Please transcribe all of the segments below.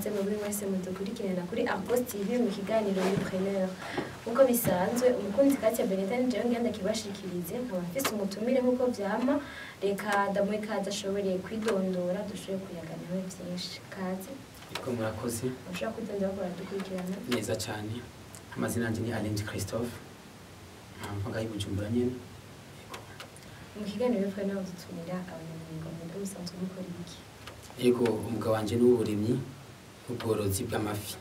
Ikaze muri mwese mudukurikirana kuri Argos TV mu kiganiro Youpreneur. Nkuko bisanzwe, umukunzi Katia Benita ni jewe ngenda kibashikirize, nkaba mfise umutumire nkuko vyama. Reka ndamuhe ikaze ashobore kwidondora, dushobore kuyaga nawe vyinshi. Kaze. Yego, murakoze. Ushobora kwidondora ko baradukurikirana? Neza cyane. Amazina yanjye ni Alain Christophe, mpamvu ngaho i Bujumbura nyene. Yego. Mu kiganiro Youpreneur dutumira abanyamwuga. Mwebwe musanzwe mukora iki? Yego, umugabo wanje ni uw'uburimyi n'ubworozi bw'amafi.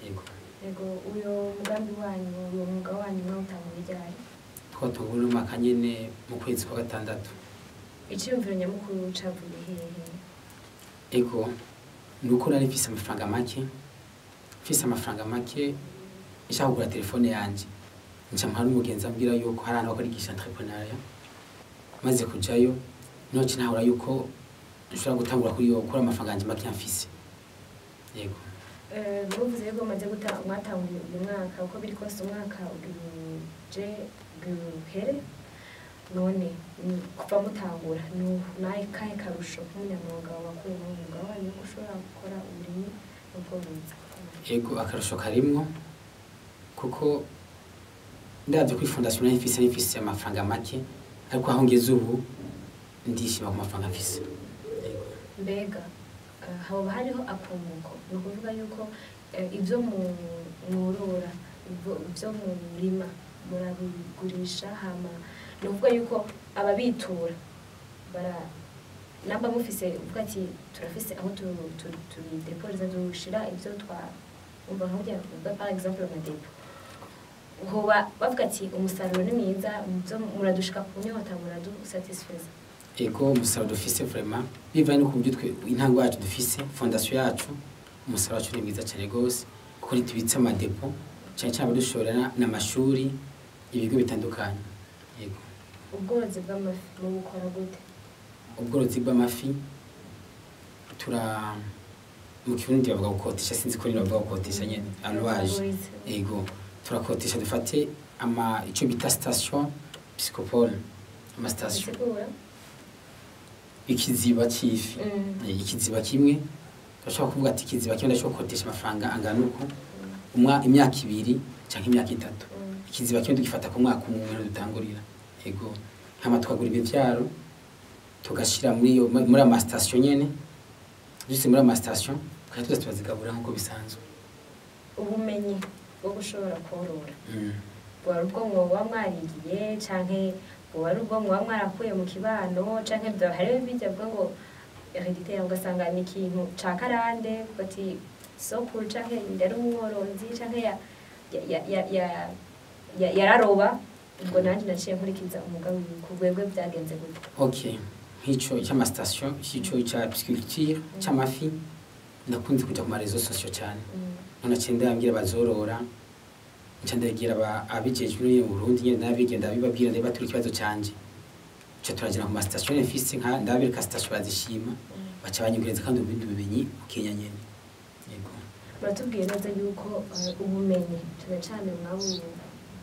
Yego. Yego, uyo mugambi wanyu, uyo mwuga wanyu mwawutanguye ryari? Twatangura umwaka nyene mu kwezi kwa gatandatu. Iciyumviro nyamukuru cavuye hehe? Ego, ni uko nari mfise amafaranga make, nshaka kugura telefone yanje, nca mpara n'umugenzi ambwira yuko hari ahantu bakora entrepreneuriat. Maze kujayo, niho nca yuko nshobora gutangura kuri yo gukora amafaranga yanje make mfise. Yego. Muvuze yuko mumaze mwatanguye uyu mwaka, uko biri kose umwaka uje uhere. None kuva mutangura, nahe kahe karusho nk'umunyamwuga wakuye mu mwuga wanyu wo gushobora gukora uburimyi n'ubworozi? Ego, akarusho karimwo, kuko ndavye kuri fondation nari mfise amafaranga make, ariko aho ngeze ubu ndishima ku mafaranga mfise. Yego. Mbega hoba hariho akunguko? Ni ukuvuga yuko ibyo mworora, ibyo murima murabigurisha, hama ni ukuvuga yuko ababitura bara namba mufise uvuga ati turafise aho tubideporiza, dushira ibyo twa umva nka burya uvuga par exemple ama dépôts, hoba bavuga ati umusaruro ni mwiza, muvyo muradushika ku nyota, muradusatisfeza? Ego, umusaruro dufise vraiment, bivanye no ku buryo twe intango yacu dufise, fondation yacu, umusaruro wacu ni mwiza cyane gose, kuko ntitubitse ama dépôts. Cyane cyane abadushorera n'amashuri, ibigo bitandukanye. Yego. Ubworozi bw'amafi mubukora gute? Ubworozi bw'amafi, tura mu Kirundi bavuga gukotesha, sinzi ko nyine bavuga gukotesha nyene, élevage. Ubworozi. Ego, turakotesha, dufate ama icyo bita station piscicole, ama station. Bisigura? Ikiziba c'ifi. Ikiziba kimwe turashobora kuvuga ati ikiziba kimwe ndashobora gukotesha amafaranga angana uko, imyaka 2 canke imyaka 3. Ikiziba kimwe tugifata ku mwaka umwe niho dutangurira. Ego, hama tukagura imivyaro, tugashira muri ama station nyene duse, muri ama station tukaja tuza turazigabura nk'uko bisanzwe. Ubumenyi bwo gushobora korora bwari ubwo mwoba mwarigiye, canke bwoba ari ubwo mwoba mwarakuye mu kibano, canke hariho bijya bivuga ngo héréditaire, ugasanga ni ikintu ca karande, uvuga ati sokuru canke yari umworozi, canke yararoba, ubwo nanje naciye nkurikiza umwuga wiwe. Ku bwebwe byagenze gute? Okay, nk'ico cy'ama station, ico ca pisciculture c'amafi, ndakunze kuja ku ma réseaux sociaux cyane. None naciye ndababwira bazorora, nca ndabwira abijejwe nyene mu Burundi nyene, ndababwira, ndabibabwira, ndabatura ikibazo canje. Nca turagenda ku ma station mfise, nka ndabereka station, barazishima, baca banyongereza kandi ubundi bumenyi bukenya nyene. Yego. Muratubwiye neza yuko ubumenyi cyane cyane mwabu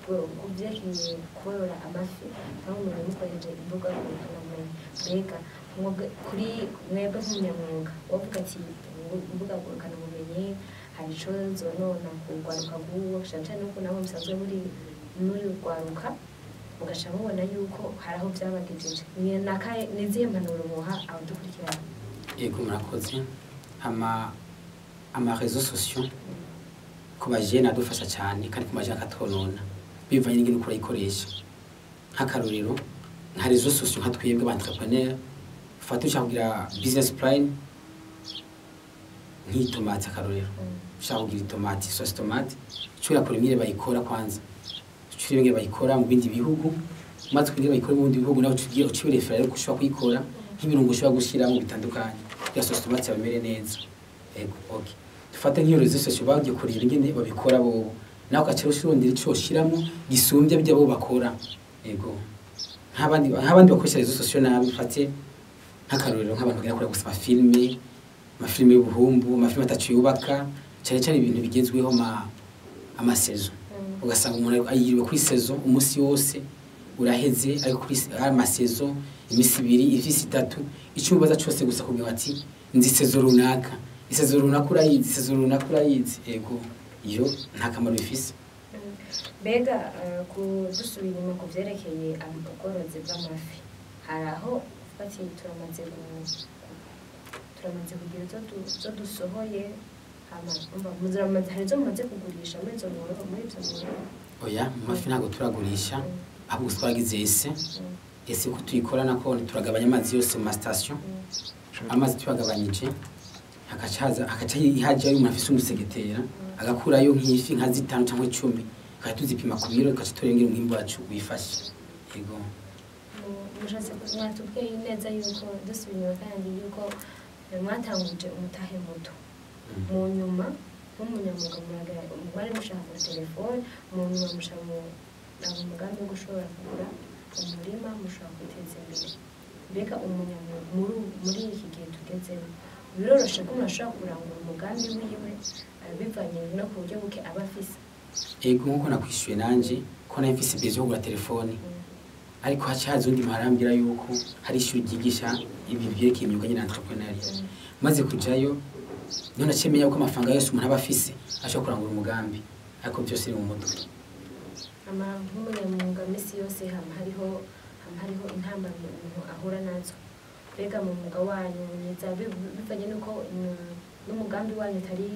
ku byerekeye korora amafi mwabumenya mukoresheje imbuga ngurukanabumenyi. Mbega kuri mwebwe nk'umunyamwuga, wavuga ati imbuga ngurukanabumenyi hari ico zonona ku rwaruka rw'ubu, cane cane nuko namwe musanzwe muri rwaruka, mugaca mubona yuko hari aho vyabagejeje? Ni izihe mpanuro muha abadukurikirana? Yego, murakoze. Ama réseaux sociaux ku bajene adufasha cyane, kandi ku bajene akatwonona bivanye n'ingene uko urayikoresha. Nk'akarorero, nka réseaux sociaux, nka twebwe aba entrepreneur, ufata ushaka kugira business plan nk'itomati, akarorero, ushaka kugira itomati, sauce tomate, uca urakora ingene bayikora kwanza, uca ureba ingene bayikora mu bindi bihugu. Umaze kugira bayikora mu bindi bihugu, nawe uca ugira uca ubirefera rero ko ushobora kuyikora, nk'ibirungo ushobora gushiramo bitandukanye kugira sauce tomate yawe imere neza. Ego, okay, dufate nk'iyo réseaux sociaux bagiye kureba ingene babikora bobo, nawe ugaca urondera ico woshiramo gisumbya bijya bo bakora. Ego, nk'abandi bakoresha réseaux sociaux nabi, ufate nk'akarorero nk'abantu bagenda kureba gusa amafilime y'ubuhumbu, amafilime ataco yubaka, cyane cyane ibintu bigezweho, ama saison, ugasanga umuntu ayiriwe kuri saison umunsi wose uraheze, ariko kuri ari ama saison imisi 2, imisi 3, icyo ubaza cyose gusa kugira ati nzi saison runaka. I saison runaka urayizi, i saison runaka urayizi. Ego, iyo nta kamaro bifise. Mbega ku dusubiye inyuma ku vyerekeye ubworozi bw'amafi, hari aho bati turamaze kugira izo dusohoye, hama umva hari izo mumaze kugurisha muri izo mworo muri ivyo mworora? Oya, mu mafi ntabwo turagurisha, ahubwo twagize essai. Essai ko tuyikora nako turagabanya amazi yose mu ma station. Amazi tuyagabanyije, hakaca haza, hakaca hajyayo umuntu afise umusegetera, agakurayo nk'ifi nka 5 cyangwa 10, tukajya tuzipima ku biro, tugaca turengera umwimbu wacu wifashe. Yego. Mushatse mwatubwiye neza yuko, dusubiye inyuma kandi, yuko mwatanguje umutahe muto, mu nyuma nk'umunyamwuga mwari mushaka kugura telefone, mu nyuma mushaka mu umugambi wo gushobora kugura umurima, mushobora kwiteza imbere. Mbega umunyamwuga muri iki gihe tugezemo, biroroshe ko umuntu ashobora kurangura umugambi wiwe bivanye no ku buryo buke aba afise? Ego, nkuko nakwishyuye nanje ko nari mfise besoin yo kugura telefone, ariko haca haza undi muharambwira yuko hari ishuri ryigisha ibintu byerekeye imyuga nyine, entrepreneuriat. Maze kujayo niho naciye menya ko amafaranga yose umuntu aba afise ashobora kurangura umugambi, ariko byose biri mu mutwe. Ama nk'umunyamwuga, misi yose hama hariho intambamyi umuntu ahura nazo. Mbega mu mwuga wanyu mwiza, bivanye n'uko n'umugambi wanyu utari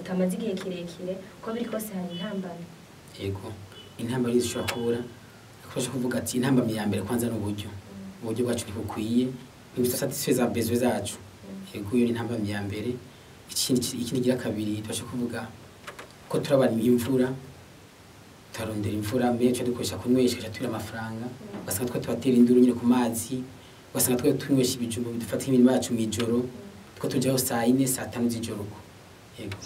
utamaze igihe kirekire, uko biri kose hari intambamyi? Yego, intambamyi zishobora kubura. Akoresha kuvuga ati intambamyi ya mbere kwanza ni uburyo. Uburyo bwacu ntibukwiye, ntibusatisfait besoins zacu. Yego, iyo ni intambamyi ya mbere. Ikindi gira kabiri, tubasha kuvuga ko turabana imvura, turarondera imvura mbere tuca dukoresha kunywesha, tuca tubira amafaranga, ugasanga twe tubatera induru nyine ku mazi, ugasanga twe tunywesha ibijumbu bidufata imirima yacu mw'ijoro, two tujayo saa 4, saa 5 z'ijoro uko. Yego.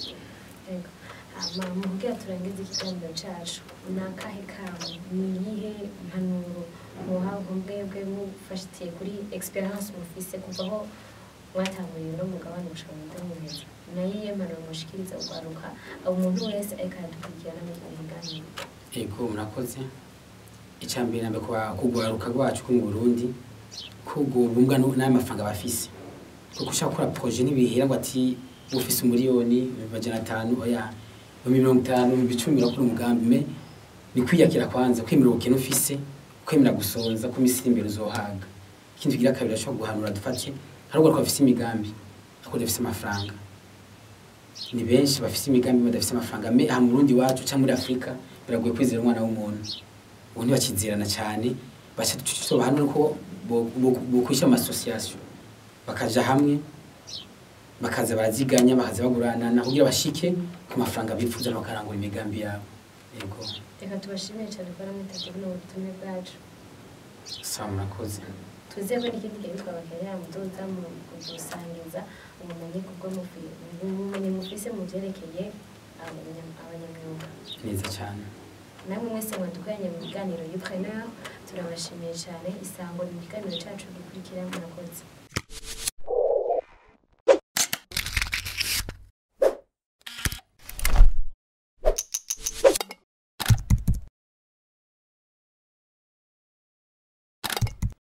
Yego. Hama mu kugira turangize ikiganiro cacu, ni akahe kamo, ni iyihe mpanuro muha mwebwe mufashitiye kuri expérience mufise kuva aho mwatanguriye uno mugabane gushika mu muheza? Ni iyihe mpanuro mushikiriza urwaruka, umuntu wese ariko aradukurikirana muri kino kiganiro? Ego, murakoze. Icya mbere nambe kwa kugwaruka rwacu ko mu Burundi kugubwa n'amafaranga bafise, kuko ushaka gukora projet ntibihera ngo ati ufise 1,500,000, oya, 50,000, 10,000 urakora umugambi. Mais ni kwiyakira kwanza, kwemera ubukene ufise, kwemera gusonza ko imisi iri imbere uzohaga. Ikindi kigira kabiri ashobora guhanura, dufate hari urwaruka bafise imigambi ariko badafise amafaranga. Ni benshi bafise imigambi badafise amafaranga. Mais aha mu Burundi wacu cyangwa muri Afurika biragoye kwizera umwana w'umuntu, ubu ntibakizerana cyane. Baca tubaha nuko bokwishyira ama association, bakaja hamwe, bakaza baraziganya, bakaza baguranana kugira bashike ku mafaranga bifuza, bakarangura imigambi yabo. Yego. Reka tubashimire cyane ko namwitabye buno butumire bwacu. Sawa, murakoze. Twizeye ko n'ikindi gihe twabakenera muzoza mu kudusangiza ubumenyi, kubwo ubumenyi mufise mu vyerekeye abanyamyuga. Neza cyane. Namwe mwese mwadukoranye mu biganiro Youpreneur, turabashimiye cyane. Isango ni mu kiganiro cyacu gikurikira. Murakoze.